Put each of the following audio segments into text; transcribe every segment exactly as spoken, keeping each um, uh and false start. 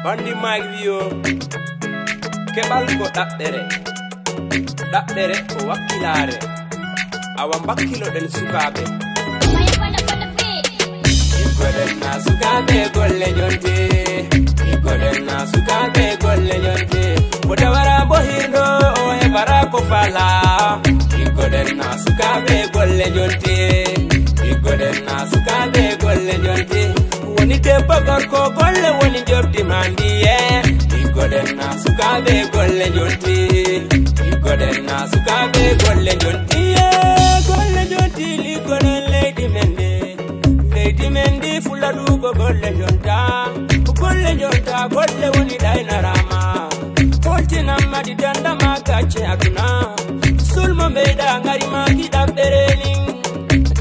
Bandi Mike wiyo, keɓal ko ɗaɓɓere, ɗaɓɓere ko wakkilaare. Awa mbakkiloɗen sukaaɓe. Iggoɗen na sukaaɓe golle jonte. Iggoɗen na sukaaɓe golle jonte. Mo dawara mbo hirɗo o heɓara ko fala. Iggoɗen na sukaaɓe golle jonte. Iggoɗen na sukaaɓe golle jonte. Woni debbo gorko golle woni njoɓdi ma ndi e. Iggoɗen na sukaaɓe golle jonte. Iggoɗen na sukaaɓe golle jonte. Golle jonte, liggoɗen leydi men ndi. Leydi men ndi fula ɗugo golle jonta. Golle jonta, golle woni ɗaynarama. Holtinamma ɗi dandama gacce aduna. Sulmo mbeyɗa ngari maki ɗaɓɓere nin.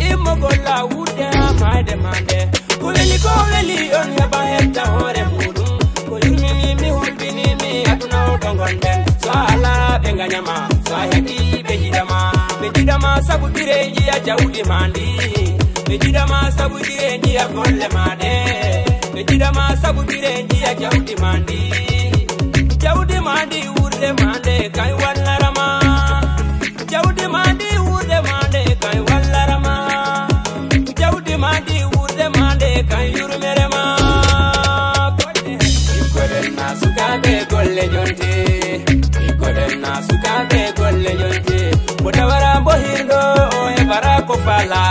Immo golla wudde ha mayde mande. Ko weli, ko weli, on heɓa hetta hoore muɗum. Ko yurmini mi, hulɓini mi, aduna o ɗo gonɗen. So a ala, ɓe ngañama. So a heɓi, ɓe jiɗama. Ɓe jiɗama sabu jireji a jawdi ma ndi. Ɓe jiɗama sabu jireji a golle ma ɗe. Ɓe jiɗama sabu jireji a jawdi ma ndi. Jawdi ma ndi, wuurde ma nde, kay wallarama. Jawdi ma ndi, wuurde ma nde, kay wallarama. Jawdi ma ndi, wuurde ma nde, kay yurmerema. Iggoɗen na sukaaɓe golle jonte. Iggoɗen na sukaaɓe golle jonte. Mo dawara mbo hirɗo o heɓara ko fala.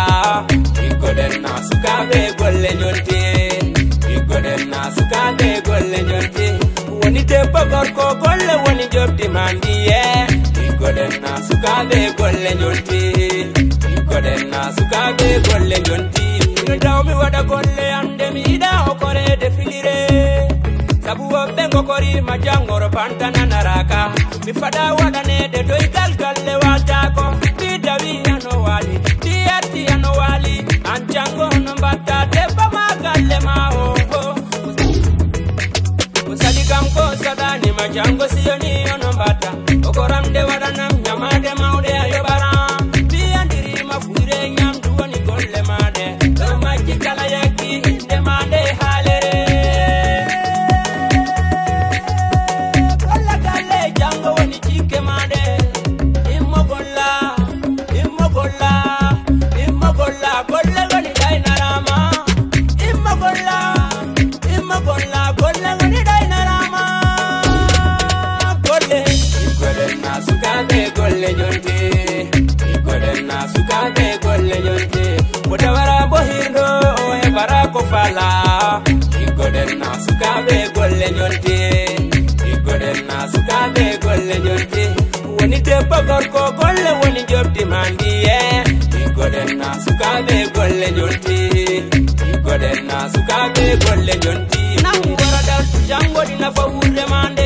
Iggoɗen na sukaaɓe golle jonte. Iggoɗen na sukaaɓe golle jonte. Woni debbo gorko golle woni njoɓdi ma ndi e. Iggoɗen na sukaaɓe golle jonte. Iggoɗen na sukaaɓe golle jonte. No daw mi waɗa golle am nde mi yiɗa o koreede filire. Sabu woɓɓe ngokori ma janngoro bantana naraka. Mi faɗa waɗaneede doygal galle waltaako. Mi dawi ano waali, mi yatti ano waali. An janngo no mbatta debbo ma galle ma o. O sadi kam ko saɗani ma janngo siyoni ono mbatta. O koramde waɗanam ñamaade mawɗe a yoɓara. Mi andiri ma fuyre ñamdu woni golle maɗe. Ɗo majji kala yakki inde maɗe haalere. Golle galle janngo woni jikke maɗe. Immo golla, immo golla, immo golla, golle woni ɗaynarama. Immo golla, immo golla, golle woni ɗaynarama. Golle. Iggoɗen na sukaaɓe golle jonte. Iggoɗen na sukaaɓe golle jonte. Mo dawara mbo hirɗo o heɓara ko fala. Iggoɗen na sukaaɓe golle jonte. Iggoɗen na sukaaɓe golle jonte. Woni debbo gorko golle woni njoɓdi ma ndi e. Iggoɗen na sukaaɓe golle jonte. Iggoɗen na sukaaɓe golle jonte. Nan wara dal janngo ɗi nafa wuurde ma nde.